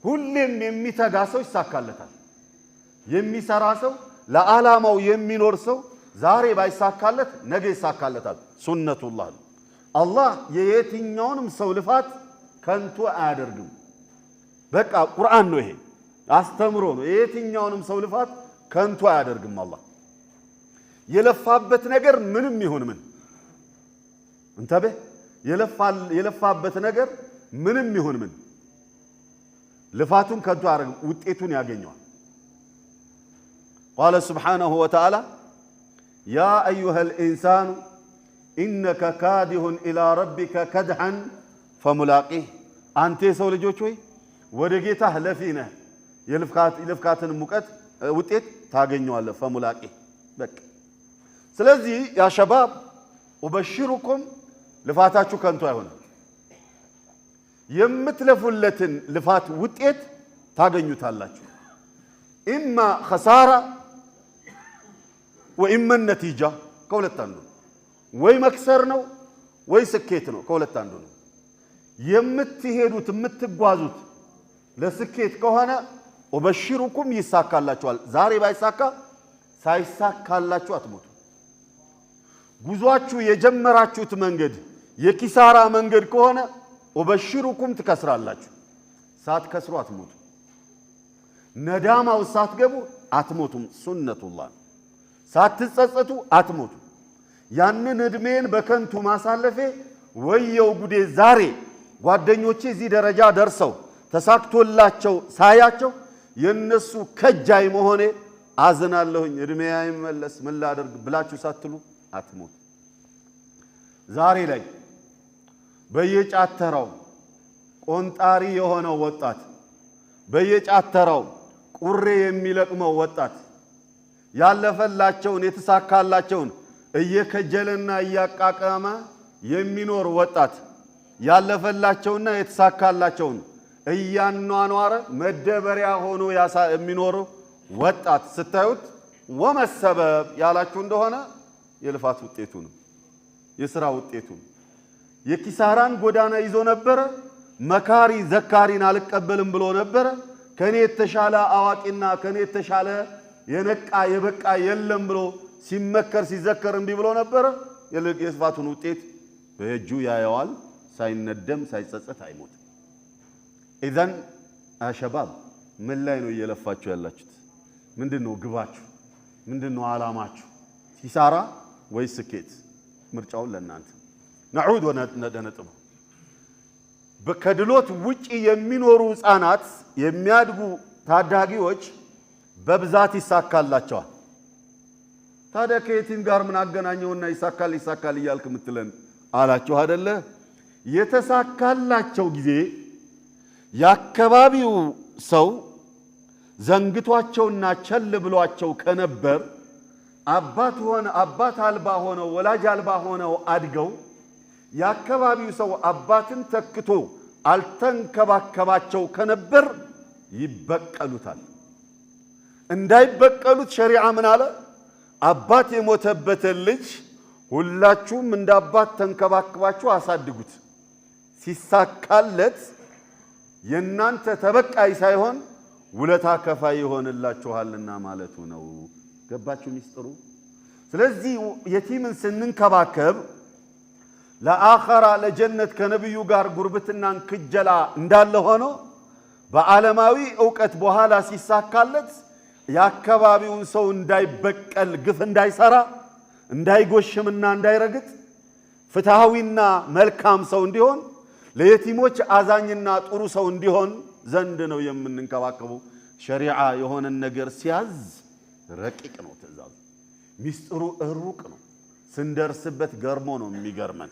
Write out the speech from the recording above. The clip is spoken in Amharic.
ሁሌም የሚተጋ ሰው ይሳካለታል። የሚሰራ ሰው፣ ለዓላማው የሚኖር ሰው ዛሬ ባይሳካለት ነገ ይሳካለታል። ሱነቱላህ ነው። አላህ የየትኛውንም ሰው ልፋት ከንቱ አያደርግም። በቃ ቁርአን ነው ይሄ፣ አስተምሮ ነው። የየትኛውንም ሰው ልፋት ከንቱ አያደርግም። አላህ የለፋበት ነገር ምንም ይሁን ምን፣ እንተበህ፣ የለፋበት ነገር ምንም ይሁን ምን ልፋቱን ከንቱ አያደርግም፣ ውጤቱን ያገኘዋል። قال سبحانه وتعالى: يا أيها الإنسان إنك كادح إلى ربك كدحا فملاقيه። አንተ የሰው ልጆች ሆይ፣ ወደ ጌታህ ለፊ ነህ፣ የልፍካትን ሙቀት ውጤት ታገኘዋለህ። فملاقيه። በቃ ስለዚህ يا شباب أبشركم፣ ልፋታችሁ ከንቱ አይሆንም። የምትለፉለትን ልፋት ውጤት ታገኙታላችሁ። إما خسارة وإما نتيجة፣ ከሁለት አንዱ ነው። ወይ መክሰር ነው ወይ ስኬት ነው። ከሁለት አንዱ ነው። የምትሄዱት የምትጓዙት ለስኬት ከሆነ أبشركم ይሳካላችኋል። ዛሬ ባይሳካ ሳይሳካላችሁ አትሞቱ። ጉዟችሁ የጀመራችሁት መንገድ የኪሳራ መንገድ ከሆነ أبشركم ትከስራላችሁ። ሳትከስሩ አትሞቱ። ነዳማው ሳትገቡ አትሞቱም። ሱነቱላህ፣ ሳትጸጸቱ አትሞቱ። ያንን ዕድሜን በከንቱ ማሳለፌ ወየው ጉዴ፣ ዛሬ ጓደኞቼ እዚህ ደረጃ ደርሰው ተሳክቶላቸው ሳያቸው የነሱ ከጃይ መሆኔ አዝናለሁኝ፣ እድሜ አይመለስ፣ ምን ላደርግ ብላችሁ ሳትሉ አትሞቱ። ዛሬ ላይ በየጫተራው ቆንጣሪ የሆነው ወጣት፣ በየጫተራው ቁሬ የሚለቅመው ወጣት፣ ያለፈላቸውን የተሳካላቸውን እየከጀለና እያቃቀመ የሚኖር ወጣት፣ ያለፈላቸውና የተሳካላቸውን እያኗኗረ መደበሪያ ሆኖ የሚኖር ወጣት ስታዩት وما السبب ያላችሁ እንደሆነ የልፋት ውጤቱ ነው፣ የሥራ ውጤቱ ነው። የኪሳራን ጎዳና ይዞ ነበረ። መካሪ ዘካሪን አልቀበልም ብሎ ነበረ። ከኔ የተሻለ አዋቂና ከኔ የተሻለ የነቃ የበቃ የለም ብሎ ሲመከር ሲዘከር እምቢ ብሎ ነበረ። የልፋቱን ውጤት በእጁ ያየዋል። ሳይነደም ሳይጸጸት አይሞትም። إذن شباب፣ ምን ላይ ነው እየለፋችሁ ያላችሁት? ምንድን ነው ግባችሁ? ምንድን ነው ዓላማችሁ? ኪሳራ ወይስ ስኬት? ምርጫውን ለእናንተ። نعود ወደ ነጥቡ። ከድሎት ውጪ የሚኖሩ ሕፃናት፣ የሚያድጉ ታዳጊዎች በብዛት ይሳካላቸዋል። ታዲያ ከየቲም ጋር ምን አገናኘውና ይሳካል ይሳካል እያልክ ምትለን አላችሁ አደለ? የተሳካላቸው ጊዜ የአካባቢው ሰው ዘንግቷቸውና ቸል ብሏቸው ከነበር፣ አባት አልባ ሆነው ወላጅ አልባ ሆነው አድገው የአካባቢው ሰው አባትን ተክቶ አልተንከባከባቸው ከነበር ይበቀሉታል። እንዳይበቀሉት ሸሪዓ ምን አለ? አባት የሞተበትን ልጅ ሁላችሁም እንደ አባት ተንከባክባችሁ አሳድጉት። ሲሳካለት የእናንተ ተበቃይ ሳይሆን ውለታ ከፋይ ይሆንላችኋልና ማለቱ ነው። ገባችሁ ሚስጥሩ? ስለዚህ የቲምን ስንንከባከብ ለአኸራ ለጀነት ከነቢዩ ጋር ጉርብትናን ክጀላ እንዳለ ሆኖ በዓለማዊ እውቀት በኋላ ሲሳካለት የአካባቢውን ሰው እንዳይበቀል፣ ግፍ እንዳይሰራ፣ እንዳይጎሽምና እንዳይረግጥ፣ ፍትሐዊና መልካም ሰው እንዲሆን፣ ለየቲሞች አዛኝና ጥሩ ሰው እንዲሆን ዘንድ ነው የምንንከባከበው። ሸሪዓ የሆነን ነገር ሲያዝ ረቂቅ ነው ትእዛዙ። ሚስጥሩ ሩቅ ነው። ስንደርስበት ገርሞ ነው የሚገርመን።